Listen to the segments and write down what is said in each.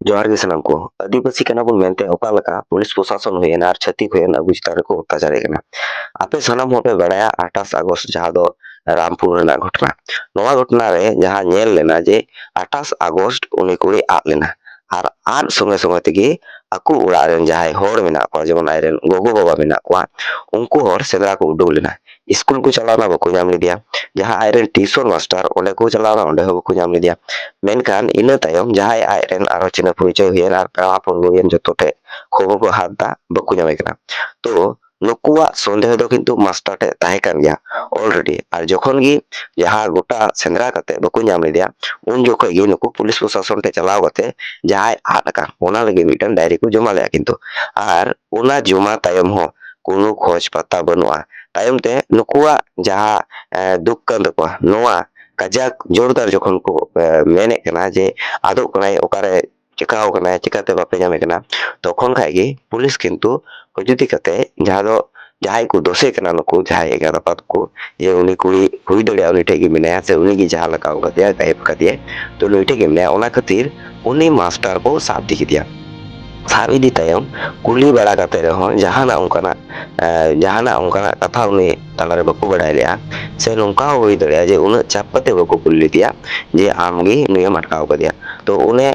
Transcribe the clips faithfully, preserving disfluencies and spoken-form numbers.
ᱡᱚᱦᱟᱨ ᱜᱮ ᱥᱟᱱᱟᱢ ᱠᱚ᱾ ᱟᱹᱫᱤᱵᱟᱹᱥᱤ ᱠᱟᱱᱟ ᱵᱚᱱ ᱢᱮᱱᱛᱮ ᱚᱠᱟ ᱞᱮᱠᱟ ᱯᱩᱞᱤᱥ ᱯᱨᱚᱥᱟᱥᱚᱱ ᱦᱩᱭᱮᱱ ᱟᱨ ᱪᱷᱟᱹᱛᱤᱠ ᱦᱩᱭᱮᱱ ᱟᱵᱚ ᱪᱮᱛᱟᱱ ᱨᱮᱠᱚ ᱚᱛᱛᱟᱪᱟᱨᱮᱫ ᱠᱟᱱᱟ? ᱟᱯᱮ ᱥᱟᱱᱟᱢ ᱦᱚᱲ ᱯᱮ ᱵᱟᱲᱟᱭᱟ ᱟᱴᱷᱟᱥ ᱟᱜᱚᱥᱴ, ᱡᱟᱦᱟᱸ ᱫᱚ ᱨᱟᱢᱯᱩᱨ ᱨᱮᱱᱟᱜ ᱜᱷᱚᱴᱚᱱᱟ᱾ ᱱᱚᱣᱟ ᱜᱷᱚᱴᱚᱱᱟ ᱨᱮ ᱡᱟᱦᱟᱸ ᱧᱮᱞ ᱞᱮᱱᱟ ᱡᱮ ᱟᱴᱷᱟᱥ ᱟᱜᱚᱥᱴ ᱩᱱᱤ ᱠᱩᱲᱤ ᱟᱫ ᱞᱮᱱᱟ, ᱟᱨ ᱟᱫ ᱥᱚᱸᱜᱮ ᱥᱚᱸᱜᱮ ᱛᱮᱜᱮ ᱟᱠᱚ ᱚᱲᱟᱜ ᱨᱮᱱ ᱡᱟᱦᱟᱸᱭ ᱦᱚᱲ ᱢᱮᱱᱟᱜ ᱠᱚᱣᱟ, ᱡᱮᱢᱚᱱ ᱟᱡᱨᱮᱱ ᱜᱚᱜᱚ ᱵᱟᱵᱟ ᱢᱮᱱᱟᱜ ᱠᱚᱣᱟ, ᱩᱱᱠᱩ ᱦᱚᱲ ᱥᱮᱸᱫᱽᱨᱟ ᱠᱚ ᱩᱰᱩᱠ ᱞᱮᱱᱟ᱾ ᱥᱠᱩᱞ ᱠᱚ ᱪᱟᱞᱟᱣᱱᱟ, ᱵᱟᱠᱚ ᱧᱟᱢ ᱞᱮᱫᱮᱭᱟ᱾ ᱡᱟᱦᱟᱸ ᱟᱡᱨᱮᱱ ᱴᱤᱭᱩᱥᱚᱱ ᱢᱟᱥᱴᱟᱨ, ᱚᱸᱰᱮ ᱠᱚ ᱪᱟᱞᱟᱣᱱᱟ, ᱚᱸᱰᱮ ᱦᱚᱸ ᱵᱟᱠᱚ ᱧᱟᱢ ᱞᱮᱫᱮᱭᱟ᱾ ᱢᱮᱱᱠᱷᱟᱱ ᱤᱱᱟᱹ ᱛᱟᱭᱚᱢ ᱡᱟᱦᱟᱸᱭ ᱟᱡᱨᱮᱱ ᱟᱨᱦᱚᱸ ᱪᱤᱱᱦᱟᱹ ᱯᱚᱨᱤᱪᱚᱭ ᱦᱩᱭᱮᱱ ᱟᱨ ᱯᱮᱲᱟ ᱦᱚᱯᱚᱱ ᱦᱩᱭᱮᱱ, ᱡᱚᱛᱚ ᱴᱷᱮᱡ ᱠᱷᱚᱵᱚᱨ ᱠᱚ ᱦᱟᱛ ᱮᱫᱟ, ᱵᱟᱠᱚ ᱧᱟᱢᱮ ᱠᱟᱱᱟ᱾ ᱛᱚ ᱱᱩᱠᱩᱣᱟᱜ ᱥᱚᱱᱫᱮᱦᱚ ᱫᱚ ᱠᱤᱱᱛᱩ ᱢᱟᱥᱴᱟᱨ ᱴᱷᱮᱡ ᱛᱟᱦᱮᱸ ᱠᱟᱱ ᱜᱮᱭᱟ already᱾ ᱟᱨ ᱡᱚᱠᱷᱚᱱ ᱜᱮ ᱡᱟᱦᱟᱸ ᱜᱚᱴᱟ ᱥᱮᱸᱫᱽᱨᱟ ᱠᱟᱛᱮ ᱵᱟᱠᱚ ᱧᱟᱢ ᱞᱮᱫᱮᱭᱟ, ᱩᱱ ᱡᱚᱠᱷᱚᱡ ᱜᱮ ᱱᱩᱠᱩ ᱯᱩᱞᱤᱥ ᱯᱨᱚᱥᱟᱥᱚᱱ ᱴᱷᱮᱡ ᱪᱟᱞᱟᱣ ᱠᱟᱛᱮ ᱡᱟᱦᱟᱸᱭ ᱟᱫ ᱟᱠᱟᱱ, ᱚᱱᱟ ᱞᱟᱹᱜᱤᱫ ᱢᱤᱫᱴᱟᱝ ᱰᱟᱭᱨᱤ ᱠᱚ ᱡᱚᱢᱟ ᱞᱮᱫᱼᱟ ᱠᱤᱱᱛᱩ᱾ ᱟᱨ ᱚᱱᱟ ᱡᱚᱢᱟ ᱛᱟᱭᱚᱢ ᱦᱚᱸ ᱠᱳᱱᱳ ᱠᱷᱚᱡᱽ ᱯᱟᱛᱟ ᱵᱟᱹᱱᱩᱜᱼᱟ᱾ ᱛᱟᱭᱚᱢ ᱛᱮ ᱱᱩᱠᱩᱣᱟᱜ ᱡᱟᱦᱟᱸ, ᱮ, ᱫᱩᱠ ᱠᱟᱱ ᱛᱟᱠᱚᱣᱟ, ᱱᱚᱣᱟ ᱠᱟᱡᱟᱠ ᱡᱳᱨᱫᱟᱨ ᱡᱚᱠᱷᱚᱱ ᱠᱚ, ᱮ, ᱢᱮᱱᱮᱫ ᱠᱟᱱᱟ ᱡᱮ ᱟᱫᱚᱜ ᱠᱟᱱᱟᱭ, ᱚᱠᱟᱨᱮ ᱪᱮᱠᱟᱣ ᱠᱟᱱᱟᱭ, ᱪᱮᱠᱟᱛᱮ ᱵᱟᱯᱮ ᱧᱟᱢᱮ ᱠᱟᱱᱟ? ᱛᱚᱠᱷᱚᱱ ᱠᱷᱟᱡ ᱜᱮ ᱯᱩᱞᱤᱥ ᱠᱤᱱᱛᱩ ᱦᱩᱡᱩᱛᱤ ᱠᱟᱛᱮ, ᱡᱟᱦᱟᱸ ᱫᱚ ᱡᱟᱦᱟᱸᱭ ᱠᱚ ᱫᱳᱥᱮ ᱠᱟᱱᱟ ᱱᱩᱠᱩ ᱡᱟᱦᱟᱸᱭ ᱮᱜᱟᱨᱚ ᱟᱯᱟᱛ ᱠᱚ, ᱡᱮ ᱩᱱᱤ ᱠᱩᱲᱤ ᱦᱩᱭ ᱫᱟᱲᱮᱭᱟᱜᱼᱟ ᱩᱱᱤ ᱴᱷᱮᱡ ᱜᱮ ᱢᱮᱱᱟᱭᱟ, ᱥᱮ ᱩᱱᱤ ᱜᱮ ᱡᱟᱦᱟᱸ ᱞᱮᱠᱟ ᱠᱟᱫᱮᱭᱟ, ᱜᱟᱭᱮᱵ ᱠᱟᱫᱮᱭᱟᱭ, ᱛᱚ ᱱᱩᱭ ᱴᱷᱮᱡ ᱜᱮ ᱢᱮᱱᱟᱭᱟ᱾ ᱚᱱᱟ ᱠᱷᱟᱹᱛᱤᱨ ᱩᱱᱤ ᱢᱟᱥᱴᱟᱨ ᱠᱚ ᱥᱟᱵ ᱤᱫᱤ ᱠᱮᱫᱮᱭᱟ᱾ ᱥᱟᱵ ᱤᱫᱤ ᱛᱟᱭᱚᱢ ᱠᱩᱞᱤ ᱵᱟᱲᱟ ᱠᱟᱛᱮ ᱨᱮᱦᱚᱸ ᱡᱟᱦᱟᱱᱟᱜ ᱚᱱᱠᱟᱱᱟᱜ, ᱮ, ᱡᱟᱦᱟᱱᱟᱜ ᱚᱱᱠᱟᱱᱟᱜ ᱠᱟᱛᱷᱟ ᱩᱱᱤ ᱛᱟᱞᱟᱨᱮ ᱵᱟᱠᱚ ᱵᱟᱲᱟᱭ ᱞᱮᱜᱼᱟ, ᱥᱮ ᱱᱚᱝᱠᱟ ᱦᱚᱸ ᱦᱩᱭ ᱫᱟᱲᱮᱭᱟᱜᱼᱟ ᱡᱮ ᱩᱱᱟᱹᱜ ᱪᱟᱯ ᱠᱟᱛᱮ ᱵᱟᱠᱚ ᱠᱩᱞᱤ ᱞᱮᱫᱮᱭᱟ ᱡᱮ ᱟᱢ ᱜᱮ ᱱᱩᱭᱮᱢ ᱟᱴᱠᱟᱣ ᱠᱟᱫᱮᱭᱟ᱾ ᱛᱚ ᱩᱱᱤ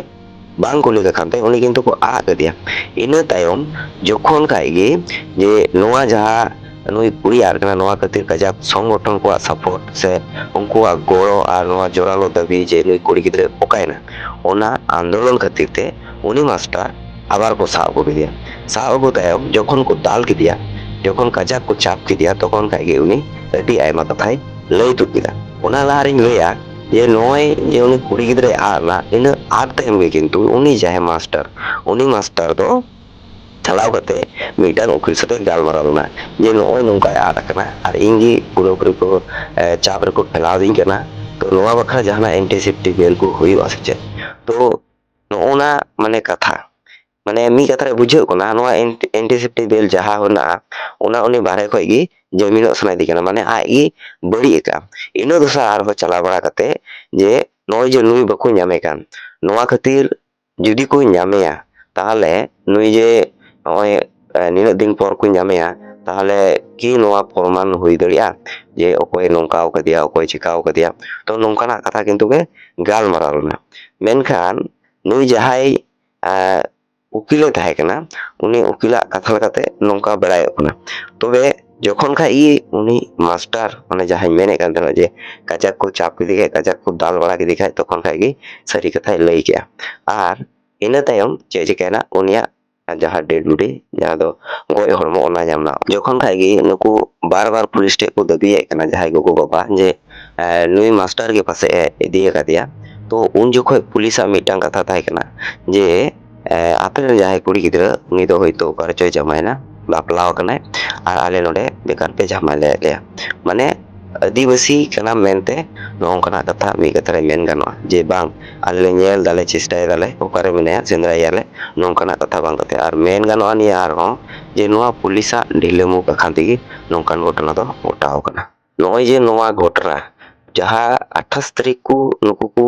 ᱵᱟᱝ ᱠᱩᱞᱤ ᱞᱮᱠᱷᱟᱱ ᱛᱮ ᱩᱱᱤ ᱠᱤᱱᱛᱩ ᱠᱚ ᱟᱫ ᱠᱮᱫᱮᱭᱟ᱾ ᱤᱱᱟᱹ ᱛᱟᱭᱚᱢ ᱡᱚᱠᱷᱚᱱ ᱠᱷᱟᱡ ᱜᱮ ᱡᱮ ᱱᱚᱣᱟ ᱡᱟᱦᱟᱸ ᱱᱩᱭ ᱠᱩᱲᱤ ᱟᱫ ᱠᱟᱱᱟ, ᱱᱚᱣᱟ ᱠᱷᱟᱹᱛᱤᱨ ᱠᱟᱡᱟᱠ ᱥᱚᱝᱜᱚᱴᱷᱚᱱ ᱠᱚᱣᱟᱜ support ᱥᱮ ᱩᱱᱠᱩᱣᱟᱜ ᱜᱚᱲᱚ ᱟᱨ ᱱᱚᱣᱟ ᱡᱳᱨᱟᱞᱳ ᱫᱟᱹᱵᱤ ᱡᱮ ᱱᱩᱭ ᱠᱩᱲᱤ ᱜᱤᱫᱽᱨᱟᱹ ᱚᱠᱟᱭᱮᱱᱟ, ᱚᱱᱟ ᱟᱱᱫᱳᱞᱚᱱ ᱠᱷᱟᱹᱛᱤᱨ ᱛᱮ ᱩᱱᱤ ᱢᱟᱥᱴᱟᱨ ᱟᱵᱟᱨ ᱠᱚ ᱥᱟᱵ ᱟᱹᱜᱩ ᱠᱮᱫᱮᱭᱟ᱾ ᱥᱟᱵ ᱟᱹᱜᱩ ᱛᱟᱭᱚᱢ ᱡᱚᱠᱷᱚᱱ ᱠᱚ ᱫᱟᱞ ᱠᱮᱫᱮᱭᱟ, ᱡᱚᱠᱷᱚᱱ ᱠᱟᱡᱟᱠ ᱠᱚ ᱪᱟᱯ ᱠᱮᱫᱮᱭᱟ, ᱛᱚᱠᱷᱚᱱ ᱠᱷᱟᱡ ᱜᱮ ᱩᱱᱤ ᱟᱹᱰᱤ ᱟᱭᱢᱟ ᱠᱟᱛᱷᱟᱭ ᱞᱟᱹᱭ ᱛᱩᱫ ᱠᱮᱫᱟ᱾ ᱚᱱᱟ ᱞᱟᱦᱟ ᱨᱤᱧ ᱞᱟᱹᱭᱟ ᱡᱮ ᱱᱚᱜᱼᱚᱭ ᱡᱮ ᱩᱱᱤ ᱠᱩᱲᱤ ᱜᱤᱫᱽᱨᱟᱹᱭ ᱟᱫ ᱮᱱᱟ, ᱤᱱᱟᱹ ᱟᱫ ᱛᱟᱭᱚᱢ ᱜᱮ ᱠᱤᱱᱛᱩ ᱩᱱᱤ ᱡᱟᱦᱟᱸᱭ ᱢᱟᱥᱴᱟᱨ, ᱩᱱᱤ ᱢᱟᱥᱴᱟᱨ ᱫᱚ ᱪᱟᱞᱟᱣ ᱠᱟᱛᱮ ᱢᱤᱫᱴᱟᱝ ᱩᱠᱤᱞ ᱥᱟᱛᱮ ᱜᱟᱞᱢᱟᱨᱟᱣ ᱞᱮᱱᱟ ᱡᱮ ᱱᱚᱜᱼᱚᱭ ᱱᱚᱝᱠᱟᱭ ᱟᱫ ᱟᱠᱟᱱᱟ ᱟᱨ ᱤᱧ ᱜᱮ ᱯᱩᱨᱟᱹᱯᱩᱨᱤ ᱠᱚ, ᱮ, ᱪᱟᱯ ᱨᱮᱠᱚ ᱴᱷᱮᱞᱟᱣᱫᱤᱧ ᱠᱟᱱᱟ, ᱛᱚ ᱱᱚᱣᱟ ᱵᱟᱠᱷᱨᱟ ᱡᱟᱦᱟᱱᱟᱜ ᱮᱱᱴᱤ ᱥᱮᱯᱴᱤ ᱵᱮᱞ ᱠᱚ ᱦᱩᱭᱩᱜᱼᱟ ᱥᱮ ᱪᱮᱫ? ᱛᱚ ᱱᱚᱜᱼᱚ ᱱᱟ ᱢᱟᱱᱮ ᱠᱟᱛᱷᱟ, ᱢᱟᱱᱮ ᱢᱤᱫ ᱠᱟᱛᱷᱟ ᱨᱮ ᱵᱩᱡᱷᱟᱹᱜ ᱠᱟᱱᱟ, ᱱᱚᱣᱟ ᱮᱱ-, ᱮᱱᱴᱤ ᱥᱮᱯᱴᱤ ᱵᱮᱞ ᱡᱟᱦᱟᱸ ᱦᱮᱱᱟᱜᱼᱟ, ᱚᱱᱟ ᱩᱱᱤ ᱵᱟᱦᱨᱮ ᱠᱷᱚᱡ ᱜᱮ ᱡᱟᱹᱢᱤᱱᱚᱜ ᱥᱟᱱᱟᱭᱮᱫᱮ ᱠᱟᱱᱟ, ᱢᱟᱱᱮ ᱟᱡ ᱜᱮ ᱵᱟᱹᱲᱤᱡ ᱟᱠᱟᱫᱼᱟ᱾ ᱤᱱᱟᱹ ᱫᱚᱥᱟᱨ ᱟᱨᱦᱚᱸ ᱪᱟᱞᱟᱣ ᱵᱟᱲᱟ ᱠᱟᱛᱮ ᱡᱮ ᱱᱚᱜᱼᱚᱭ ᱡᱮ ᱱᱩᱭ ᱵᱟᱠᱚ ᱧᱟᱢᱮ ᱠᱟᱱ, ᱱᱚᱣᱟ ᱠᱷᱟᱹᱛᱤᱨ ᱡᱩᱫᱤ ᱠᱚ ᱧᱟᱢᱮᱭᱟ, ᱛᱟᱦᱚᱞᱮ ᱱᱩᱭ ᱡᱮ ᱱᱚᱜᱼᱚᱭ, ᱮ, ᱱᱤᱱᱟᱹᱜ ᱫᱤᱱ ᱯᱚᱨ ᱠᱚ ᱧᱟᱢᱮᱭᱟ, ᱛᱟᱦᱚᱞᱮ ᱠᱤ ᱱᱚᱣᱟ ᱯᱨᱚᱢᱟᱱ ᱦᱩᱭ ᱫᱟᱲᱮᱭᱟᱜᱼᱟ ᱡᱮ ᱚᱠᱚᱭ ᱱᱚᱝᱠᱟᱣ ᱠᱟᱫᱮᱭᱟ, ᱚᱠᱚᱭ ᱪᱤᱠᱟᱣ ᱠᱟᱫᱮᱭᱟ? ᱛᱚ, ᱱᱚᱝᱠᱟᱱᱟᱜ ᱠᱟᱛᱷᱟ ᱠᱤᱱᱛᱩ ᱜᱮ ᱜᱟᱞᱢᱟᱨᱟᱣ ᱞᱮᱱᱟ᱾ ᱢᱮᱱᱠᱷᱟᱱ ᱱᱩᱭ ᱡᱟᱦᱟᱸᱭ, ᱮ, ᱩᱠᱤᱞᱮ ᱛᱟᱦᱮᱸ ᱠᱟᱱᱟ, ᱩᱱᱤ ᱩᱠᱤᱞᱟᱜ ᱠᱟᱛᱷᱟ ᱞᱮᱠᱟᱛᱮ ᱱᱚᱝᱠᱟ ᱵᱟᱲᱟᱭᱚᱜ ᱠᱟᱱᱟ᱾ ᱛᱚᱵᱮ ᱡᱚᱠᱷᱚᱱ ᱠᱷᱟᱡ ᱜᱮ ᱩᱱᱤ ᱢᱟᱥᱴᱟᱨ, ᱢᱟᱱᱮ ᱡᱟᱦᱟᱸᱧ ᱢᱮᱱᱮᱫ ᱠᱟᱱ ᱛᱟᱦᱮᱱᱟ ᱡᱮ ᱠᱟᱡᱟᱠ ᱠᱚ ᱪᱟᱯ ᱠᱮᱫᱮ ᱠᱷᱟᱡ, ᱠᱟᱡᱟᱠ ᱠᱚ ᱫᱟᱞ ᱵᱟᱲᱟ ᱠᱮᱫᱮ ᱠᱷᱟᱡ, ᱛᱚᱠᱷᱚᱱ ᱠᱷᱟᱡ ᱜᱮ ᱥᱟᱹᱨᱤ ᱠᱟᱛᱷᱟᱭ ᱞᱟᱹᱭ ᱠᱮᱜᱼᱟ᱾ ᱟᱨ ᱤᱱᱟᱹ ᱛᱟᱭᱚᱢ ᱪᱮᱫ ᱪᱤᱠᱟᱹᱭᱮᱱᱟ, ᱩᱱᱤᱭᱟᱜ ᱡᱟᱦᱟᱸ dead body, ᱡᱟᱦᱟᱸ ᱫᱚ ᱜᱚᱡ ᱦᱚᱲᱢᱚ, ᱚᱱᱟ ᱧᱟᱢ ᱮᱱᱟ᱾ ᱡᱚᱠᱷᱚᱱ ᱠᱷᱟᱡ ᱜᱮ ᱱᱩᱠᱩ ᱵᱟᱨ ᱵᱟᱨ ᱯᱩᱞᱤᱥ ᱴᱷᱮᱡ ᱠᱚ ᱫᱟᱹᱵᱤᱭᱮᱫ ᱠᱟᱱᱟ, ᱡᱟᱦᱟᱸᱭ ᱜᱚᱜᱚ ᱵᱟᱵᱟ, ᱡᱮ, ᱮ, ᱱᱩᱭ ᱢᱟᱥᱴᱟᱨ ᱜᱮ ᱯᱟᱥᱮᱡ ᱮ ᱤᱫᱤ ᱟᱠᱟᱫᱮᱭᱟ᱾ ᱛᱚ, ᱩᱱ ᱡᱚᱠᱷᱚᱡ ᱯᱩᱞᱤᱥᱟᱜ ᱢᱤᱫᱴᱟᱝ ᱠᱟᱛᱷᱟ ᱛᱟᱦᱮᱸ ᱠᱟᱱᱟ ᱡᱮ, ᱮ, ᱟᱯᱮ ᱨᱮᱱ ᱡᱟᱦᱟᱸᱭ ᱠᱩᱲᱤ ᱜᱤᱫᱽᱨᱟᱹ, ᱩᱱᱤ ᱫᱚ ᱦᱳᱭᱛᱳ ᱚᱠᱟ ᱨᱮᱪᱚᱭ ᱡᱟᱶᱟᱭᱮᱱᱟ, ᱵᱟᱯᱞᱟᱣ ᱟᱠᱟᱱᱟᱭ, ᱟᱨ ᱟᱞᱮ ᱱᱚᱰᱮ ᱵᱮᱠᱟᱨ ᱯᱮ ᱡᱷᱟᱢᱮᱞᱟᱭᱮᱫ ᱞᱮᱭᱟ᱾ ᱢᱟᱱᱮ, ᱟᱹᱫᱤᱵᱟᱹᱥᱤ ᱠᱟᱱᱟᱢ ᱢᱮᱱᱛᱮ ᱱᱚᱜᱼᱚ ᱱᱚᱝᱠᱟᱱᱟᱜ ᱠᱟᱛᱷᱟ ᱢᱤᱫ ᱠᱟᱛᱷᱟ ᱨᱮ ᱢᱮᱱ ᱜᱟᱱᱚᱜᱼᱟ ᱡᱮ, ᱵᱟᱝ, ᱟᱞᱮ ᱞᱮ ᱧᱮᱞ ᱫᱟᱞᱮ, ᱪᱮᱥᱴᱟᱭ ᱫᱟᱞᱮ, ᱚᱠᱟᱨᱮ ᱢᱮᱱᱟᱭᱟ, ᱥᱮᱸᱫᱽᱨᱟᱭᱮᱭᱟᱞᱮ, ᱱᱚᱝᱠᱟᱱᱟᱜ ᱠᱟᱛᱷᱟ ᱵᱟᱝ ᱠᱟᱛᱮ᱾ ᱟᱨ ᱢᱮᱱ ᱜᱟᱱᱚᱜᱼᱟ ᱱᱤᱭᱟᱹ ᱟᱨᱦᱚᱸ ᱡᱮ, ᱱᱚᱣᱟ ᱯᱩᱞᱤᱥᱟᱜ ᱰᱷᱤᱞᱟᱹᱢᱩ ᱠᱟᱠᱷᱟᱱ ᱛᱮᱜᱮ ᱱᱚᱝᱠᱟᱱ ᱜᱷᱚᱴᱚᱱᱟ ᱫᱚ ᱜᱷᱚᱴᱟᱣ ᱠᱟᱱᱟ᱾ ᱱᱚᱜᱼᱚᱭ ᱡᱮ ᱱᱚᱣᱟ ᱜᱷᱚᱴᱚᱱᱟ, ᱡᱟᱦᱟᱸ ᱟᱴᱷᱟᱥ ᱛᱟᱹᱨᱤᱠᱷ ᱠᱚ ᱱᱩᱠᱩ ᱠᱚ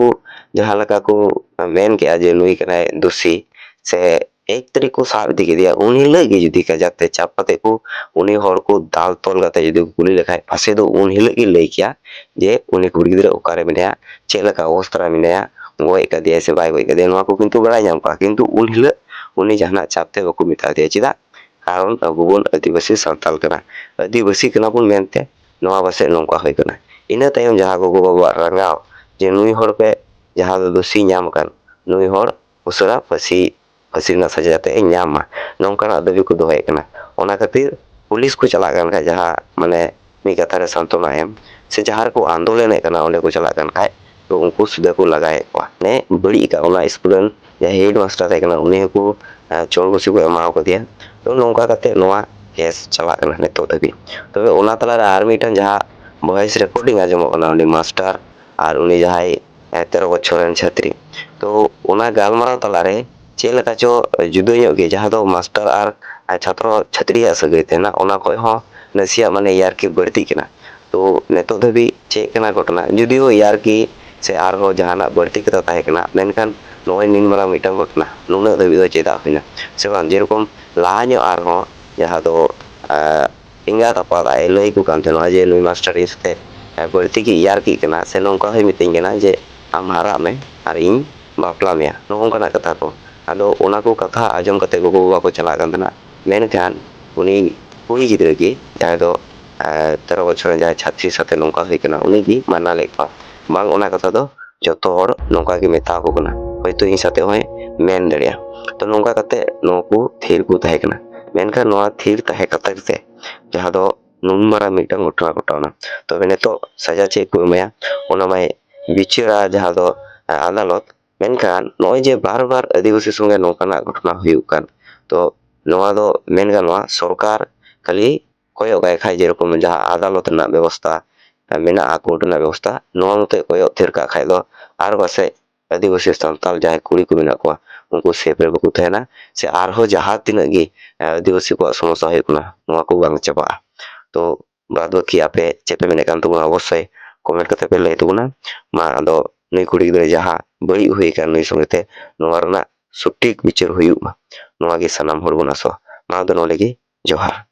ᱡᱟᱦᱟᱸ ᱞᱮᱠᱟ ᱠᱚ ᱢᱮᱱ ᱠᱮᱜᱼᱟ ᱡᱮ ᱱᱩᱭ ᱠᱟᱱᱟᱭ ᱫᱳᱥᱤ, ᱥᱮ ᱮᱠ ᱛᱟᱹᱨᱤᱠᱷ ᱠᱚ ᱥᱟᱵ ᱤᱫᱤ ᱠᱮᱫᱮᱭᱟ, ᱩᱱ ᱦᱤᱞᱳᱜ ᱜᱮ ᱡᱩᱫᱤ ᱠᱟᱡᱟᱠ ᱛᱮ ᱪᱟᱯ ᱠᱟᱛᱮ ᱠᱚ ᱩᱱᱤ ᱦᱚᱲ ᱠᱚ ᱫᱟᱞ ᱛᱚᱞ ᱠᱟᱛᱮ ᱡᱩᱫᱤ ᱠᱚ ᱠᱩᱞᱤ ᱞᱮᱠᱷᱟᱡ, ᱯᱟᱥᱮ ᱫᱚ ᱩᱱ ᱦᱤᱞᱳᱜ ᱜᱮ ᱞᱟᱹᱭ ᱠᱮᱭᱟ ᱡᱮ ᱩᱱᱤ ᱠᱩᱲᱤ ᱜᱤᱫᱽᱨᱟᱹ ᱚᱠᱟᱨᱮ ᱢᱮᱱᱟᱭᱟ, ᱪᱮᱫ ᱞᱮᱠᱟ ᱚᱵᱚᱥᱛᱷᱟ ᱨᱮ ᱢᱮᱱᱟᱭᱟ, ᱜᱚᱡ ᱠᱟᱫᱮᱭᱟᱭ ᱥᱮ ᱵᱟᱭ ᱜᱚᱡ ᱠᱟᱫᱮᱭᱟ, ᱱᱚᱣᱟ ᱠᱚ ᱠᱤᱱᱛᱩ ᱵᱟᱲᱟᱭ ᱧᱟᱢ ᱠᱚᱜᱼᱟ᱾ ᱠᱤᱱᱛᱩ ᱩᱱ ᱦᱤᱞᱳᱜ ᱩᱱᱤ ᱡᱟᱦᱟᱱᱟᱜ ᱪᱟᱯ ᱛᱮ ᱵᱟᱠᱚ ᱢᱮᱛᱟ ᱫᱮᱭᱟ᱾ ᱪᱮᱫᱟᱜ? ᱠᱟᱨᱚᱱ ᱟᱵᱚ ᱵᱚᱱ ᱟᱹᱫᱤᱵᱟᱹᱥᱤ ᱥᱟᱱᱛᱟᱞ ᱠᱟᱱᱟ, ᱟᱹᱫᱤᱵᱟᱹᱥᱤ ᱠᱟᱱᱟ ᱵᱚᱱ ᱢᱮᱱᱛᱮ ᱱᱚᱣᱟ ᱯᱟᱥᱮᱡ ᱱᱚᱝᱠᱟ ᱦᱩᱭ ᱠᱟᱱᱟ᱾ ᱤᱱᱟᱹ ᱛᱟᱭᱚᱢ ᱡᱟᱦᱟᱸ ᱜᱚᱜᱚ ᱵᱟᱵᱟᱣᱟᱜ ᱨᱟᱸᱜᱟᱣ ᱡᱮ ᱱᱩᱭ ᱦᱚᱲ ᱯᱮ, ᱡᱟᱦᱟᱸ ᱫᱚ ᱫᱳᱥᱤ ᱧᱟᱢ ᱟᱠᱟᱱ, ᱱᱩᱭ ᱦᱚᱲ ᱩᱥᱟᱹᱨᱟ ᱯᱷᱟᱹᱥᱤ, ᱯᱷᱟᱹᱥᱤ ᱨᱮᱱᱟᱜ ᱥᱟᱡᱟ ᱡᱟᱛᱮ ᱧᱟᱢ ᱢᱟ, ᱱᱚᱝᱠᱟᱱᱟᱜ ᱫᱟᱹᱵᱤ ᱠᱚ ᱫᱚᱦᱚᱭᱮᱫ ᱠᱟᱱᱟ᱾ ᱚᱱᱟ ᱠᱷᱟᱹᱛᱤᱨ ᱯᱩᱞᱤᱥ ᱠᱚ ᱪᱟᱞᱟᱜ ᱠᱟᱱ ᱠᱷᱟᱡ, ᱡᱟᱦᱟᱸ ᱢᱟᱱᱮ ᱢᱤᱫ ᱠᱟᱛᱷᱟ ᱨᱮ ᱥᱟᱱᱛᱚᱱᱟ ᱮᱢ, ᱥᱮ ᱡᱟᱦᱟᱸ ᱨᱮᱠᱚ ᱟᱱᱫᱳᱞᱚᱱᱮᱫ ᱠᱟᱱᱟ ᱚᱸᱰᱮ ᱠᱚ ᱪᱟᱞᱟᱜ ᱠᱟᱱ ᱠᱷᱟᱡ, ᱛᱚ ᱩᱱᱠᱩ ᱥᱤᱫᱷᱟᱹ ᱠᱚ ᱞᱟᱜᱟᱭᱮᱫ ᱠᱚᱣᱟ᱾ ᱢᱟᱱᱮ ᱵᱟᱹᱲᱤᱡ ᱟᱠᱟᱫ ᱚᱱᱟ student ᱡᱟᱦᱟᱸᱭ head master ᱛᱟᱦᱮᱸ ᱠᱟᱱᱟ ᱩᱱᱤ ᱦᱚᱸᱠᱚ, ᱮᱸ, ᱪᱚᱲ ᱜᱚᱥᱤ ᱠᱚ ᱮᱢᱟᱣ ᱠᱟᱫᱮᱭᱟ᱾ ᱛᱚ ᱱᱚᱝᱠᱟ ᱠᱟᱛᱮ ᱱᱚᱣᱟ case ᱪᱟᱞᱟᱜ ᱠᱟᱱᱟ ᱱᱤᱛᱚᱜ ᱫᱷᱟᱹᱵᱤᱡ᱾ ᱛᱚᱵᱮ ᱚᱱᱟ ᱛᱟᱞᱟᱨᱮ ᱟᱨ ᱢᱤᱫᱴᱟᱝ ᱡᱟᱦᱟᱸ voice recording ᱟᱸᱡᱚᱢᱚᱜ ᱠᱟᱱᱟ ᱩᱱᱤ ᱢᱟᱥᱴᱟᱨ ᱟᱨ ᱩᱱᱤ ᱡᱟᱦᱟᱸᱭ, ᱮᱸ, ᱛᱮᱨᱚ ᱵᱚᱪᱷᱚᱨ ᱨᱮᱱ ᱪᱷᱟᱹᱛᱨᱤ, ᱛᱚ ᱚᱱᱟ ᱜᱟᱞᱢᱟᱨᱟᱣ ᱛᱟᱞᱟᱨᱮ ᱪᱮᱫ ᱞᱮᱠᱟ ᱪᱚ ᱡᱩᱫᱟᱹ ᱧᱚᱜ ᱜᱮ, ᱡᱟᱦᱟᱸ ᱫᱚ ᱢᱟᱥᱴᱟᱨ ᱟᱨ, ᱟᱨ ᱪᱷᱟᱛᱨᱚ ᱪᱷᱟᱹᱛᱨᱤᱭᱟᱜ ᱥᱟᱹᱜᱟᱹᱭ ᱛᱟᱦᱮᱱᱟ, ᱚᱱᱟ ᱠᱷᱚᱡ ᱦᱚᱸ ᱱᱟᱥᱮᱭᱟᱜ ᱢᱟᱱᱮ ᱤᱭᱟᱨᱠᱤ ᱵᱟᱹᱲᱛᱤᱜ ᱠᱟᱱᱟ᱾ ᱛᱚ ᱱᱤᱛᱚᱜ ᱫᱷᱟᱹᱵᱤᱡ ᱪᱮᱫ ᱠᱟᱱᱟ ᱜᱷᱚᱴᱚᱱᱟ, ᱡᱩᱫᱤᱭᱳ ᱤᱭᱟᱨᱠᱤ ᱥᱮ ᱟᱨᱦᱚᱸ ᱡᱟᱦᱟᱱᱟᱜ ᱵᱟᱹᱲᱛᱤ ᱠᱟᱛᱷᱟ ᱛᱟᱦᱮᱸ ᱠᱟᱱᱟ, ᱢᱮᱱᱠᱷᱟᱱ ᱱᱚᱜᱼᱚᱭ ᱱᱤᱱ ᱢᱟᱨᱟᱝ ᱢᱤᱫᱴᱟᱝ ᱜᱷᱚᱴᱚᱱᱟ ᱱᱩᱱᱟᱹᱜ ᱫᱷᱟᱹᱵᱤᱡ ᱫᱚ ᱪᱮᱫᱟᱜ ᱦᱩᱭᱱᱟ, ᱥᱮ ᱵᱟᱝ? ᱡᱮᱨᱚᱠᱚᱢ ᱞᱟᱦᱟ ᱧᱚᱜ ᱟᱨᱦᱚᱸ ᱡᱟᱦᱟᱸ ᱫᱚ ᱮᱸᱜᱟᱛ ᱟᱯᱟᱛ ᱟᱡ ᱮ ᱞᱟᱹᱭ ᱟᱠᱚ ᱠᱟᱱ ᱛᱟᱦᱮᱱᱟ ᱡᱮ ᱱᱩᱭ ᱢᱟᱥᱴᱟᱨ ᱤᱧ ᱥᱟᱛᱮ ᱵᱟᱹᱲᱛᱤ ᱜᱮ ᱤᱭᱟᱨᱠᱤᱜ ᱠᱟᱱᱟ, ᱥᱮ ᱱᱚᱝᱠᱟ ᱦᱚᱸᱭ ᱢᱤᱛᱟᱹᱧ ᱠᱟᱱᱟ ᱡᱮ ᱟᱢ ᱦᱟᱨᱟᱜ ᱢᱮ ᱟᱨ ᱤᱧ ᱵᱟᱯᱞᱟ ᱢᱮᱭᱟ, ᱱᱚᱜᱼᱚ ᱱᱚᱝᱠᱟᱱᱟᱜ ᱠᱟᱛᱷᱟ ᱠᱚ᱾ ᱟᱫᱚ ᱚᱱᱟ ᱠᱚ ᱠᱟᱛᱷᱟ ᱟᱸᱡᱚᱢ ᱠᱟᱛᱮ ᱜᱚᱜᱚ ᱵᱟᱵᱟ ᱠᱚ ᱪᱟᱞᱟᱜ ᱠᱟᱱ ᱛᱟᱦᱮᱱᱟ᱾ ᱢᱮᱱᱠᱷᱟᱱ ᱩᱱᱤ ᱠᱩᱲᱤ ᱜᱤᱫᱽᱨᱟᱹ ᱜᱮ, ᱡᱟᱦᱟᱸᱭ ᱫᱚ ᱛᱮᱨᱚ ᱵᱚᱪᱷᱚᱨ ᱨᱮᱱ ᱡᱟᱦᱟᱸᱭ ᱪᱷᱟᱛᱨᱤ ᱥᱟᱛᱮ ᱱᱚᱝᱠᱟ ᱦᱩᱭ ᱠᱟᱱᱟ, ᱩᱱᱤ ᱜᱮ ᱢᱟᱱᱟ ᱞᱮᱫ ᱠᱚᱣᱟ, ᱵᱟᱝ, ᱚᱱᱟ ᱠᱟᱛᱷᱟ ᱫᱚ ᱡᱚᱛᱚ ᱦᱚᱲ ᱱᱚᱝᱠᱟ ᱜᱮ ᱢᱮᱛᱟ ᱟᱠᱚ ᱠᱟᱱᱟ᱾ ᱦᱚᱭᱛᱳ ᱤᱧ ᱥᱟᱛᱮ ᱦᱚᱸᱭ ᱢᱮᱱ ᱫᱟᱲᱮᱭᱟᱜᱼᱟ᱾ ᱛᱚ, ᱱᱚᱝᱠᱟ ᱠᱟᱛᱮ ᱱᱩᱠᱩ ᱛᱷᱤᱨ ᱠᱚ ᱛᱟᱦᱮᱸ ᱠᱟᱱᱟ᱾ ᱢᱮᱱᱠᱷᱟᱱ ᱱᱚᱣᱟ ᱛᱷᱤᱨ ᱛᱟᱦᱮᱸ ᱠᱟᱛᱮ ᱛᱮ ᱡᱟᱦᱟᱸ ᱫᱚ ᱱᱩᱱ ᱢᱟᱨᱟᱝ ᱢᱤᱫᱴᱟᱝ ᱜᱷᱚᱴᱚᱱᱟ ᱜᱷᱚᱴᱟᱣᱱᱟ᱾ ᱛᱚᱵᱮ ᱱᱤᱛᱚᱜ ᱥᱟᱡᱟ ᱪᱮᱫ ᱠᱚ ᱮᱢᱟᱭᱟ, ᱚᱱᱟ ᱢᱟᱭ ᱵᱤᱪᱟᱹᱨᱟ ᱡᱟᱦᱟᱸ ᱫᱚ ᱟᱫᱟᱞᱚᱛ᱾ ᱢᱮᱱᱠᱷᱟᱱ ᱱᱚᱜᱼᱚᱭ ᱡᱮ ᱵᱟᱨ ᱵᱟᱨ ᱟᱹᱫᱤᱵᱟᱹᱥᱤ ᱥᱚᱸᱜᱮ ᱱᱚᱝᱠᱟᱱᱟᱜ ᱜᱷᱚᱴᱚᱱᱟ ᱦᱩᱭᱩᱜ ᱠᱟᱱ, ᱛᱚ ᱱᱚᱣᱟ ᱫᱚ ᱢᱮᱱ ᱜᱟᱱᱚᱜᱼᱟ ᱥᱚᱨᱠᱟᱨ ᱠᱷᱟᱹᱞᱤ ᱠᱚᱭᱚᱜ ᱠᱟᱭ ᱠᱷᱟᱡ, ᱡᱮᱨᱚᱠᱚᱢ ᱡᱟᱦᱟᱸ ᱟᱫᱟᱞᱚᱛ ᱨᱮᱱᱟᱜ ᱵᱮᱵᱚᱥᱛᱟ ᱢᱮᱱᱟᱜᱼᱟ, ᱠᱳᱨᱴ ᱨᱮᱱᱟᱜ ᱵᱮᱵᱚᱥᱛᱟ, ᱱᱚᱣᱟ ᱢᱚᱛᱚ ᱠᱚᱭᱚᱜ ᱛᱷᱤᱨ ᱠᱟᱜ ᱠᱷᱟᱡ ᱫᱚ ᱟᱨ ᱯᱟᱥᱮᱡ ᱟᱹᱫᱤᱵᱟᱹᱥᱤ ᱥᱟᱱᱛᱟᱲ ᱡᱟᱦᱟᱸᱭ ᱠᱩᱲᱤ ᱠᱚ ᱢᱮᱱᱟᱜ ᱠᱚᱣᱟ, ᱩᱱᱠᱩ ᱥᱮᱯ ᱨᱮ ᱵᱟᱠᱚ ᱛᱟᱦᱮᱱᱟ, ᱥᱮ ᱟᱨᱦᱚᱸ ᱡᱟᱦᱟᱸ ᱛᱤᱱᱟᱹᱜ ᱜᱮ ᱟᱹᱫᱤᱵᱟᱹᱥᱤ ᱠᱚᱣᱟᱜ ᱥᱚᱢᱚᱥᱥᱟ ᱦᱩᱭᱩᱜ ᱠᱟᱱᱟ, ᱱᱚᱣᱟ ᱠᱚ ᱵᱟᱝ ᱪᱟᱵᱟᱜᱼᱟ᱾ ᱛᱚ ᱵᱟᱫ ᱵᱟᱹᱠᱤ ᱟᱯᱮ ᱪᱮᱫ ᱯᱮ ᱢᱮᱱᱮᱫ ᱠᱟᱱ ᱛᱟᱵᱚᱱᱟ, ᱚᱵᱚᱥᱥᱳᱭ ᱠᱚᱢᱮᱱᱴ ᱠᱟᱛᱮ ᱯᱮ ᱞᱟᱹᱭ ᱛᱟᱵᱚᱱᱟ᱾ ᱢᱟ ᱟᱫᱚ ᱱᱩᱭ ᱠᱩᱲᱤ ᱜᱤᱫᱽᱨᱟᱹ ᱡᱟᱦᱟᱸ ᱵᱟᱹᱲᱤᱡ ᱦᱩᱭ ᱟᱠᱟᱱ ᱱᱩᱭ ᱥᱚᱸᱜᱮ ᱛᱮ, ᱱᱚᱣᱟ ᱨᱮᱱᱟᱜ ᱥᱚᱴᱷᱤᱠ ᱵᱤᱪᱟᱹᱨ ᱦᱩᱭᱩᱜ ᱢᱟ, ᱱᱚᱣᱟ ᱜᱮ ᱥᱟᱱᱟᱢ ᱦᱚᱲ ᱵᱚᱱ ᱟᱥᱚᱜᱼᱟ᱾ ᱢᱟ ᱟᱫᱚ ᱱᱚᱰᱮ ᱜᱮ ᱡᱚᱦᱟᱨ᱾